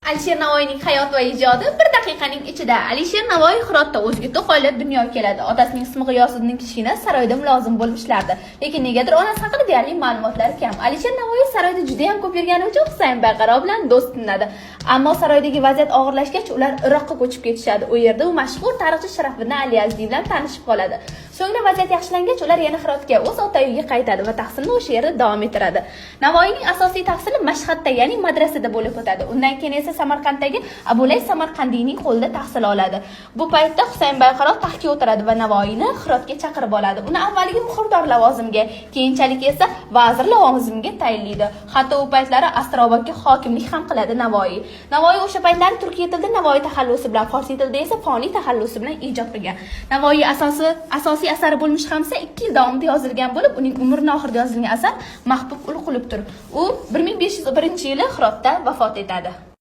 Alisher Navoiyning hayot va ijodi bir daqiqaning ichida. Alisher Navoiy Hirotda o'ziga to'q oilada dunyoga keladi. Otasining ismi G'iyosiddin, kichkina saroyda mulozim bo'lib ishlardi. Lekin negadir onasi haqida deyarli ma'lumotlar kam. Alisher Navoiy saroyda juda ham ko'p yurgani uchun Husayn Bayqaro bilan do'st tutinadi. Ammo saroydagi vaziyat og'irlashgach, ular Iroqqa ko'chib ketishadi. U yerda u mashhur tarixchi Sharafiddin Ali Yazdiy bilan tanishib qoladi. So'ngra vaziyat yaxshilangach, ular yana Hirotga, o'z ota uyiga qaytadi va tahsilni o'sha yerda davom ettiradi. Navoiyning asosiy tahsili Mashhadda, ya'ni madrasada bo'lib o'tadi. Undan keyin esa Samarqanddagi Abulay Samarqandiyning qo'lida tahsil oladi. Bu paytda Husayn Bayqaro taxtga o'tiradi va Navoiyni Hirotga chaqirib oladi. Uni avvaliga muhrdor lavozimiga, keyinchalik esa vazir lavozimiga tayinlaydi. Hatto u paytlari Astrobodga hokimlik ham qiladi Navoiy. Navoiy o'sha paytlari turkiy tilda Navoiy taxallusi bilan, farsiy tilda esa Foniy taxallusi bilan ijod qilgan. Navoiy asosiy asari bo'lmish Xamsa 2 yil davomida yozilgan bo'lib, uning umrining oxirida yozilgan asar Mahbub ul Qulubdir. U 1501-yili Hirotda vafot etadi.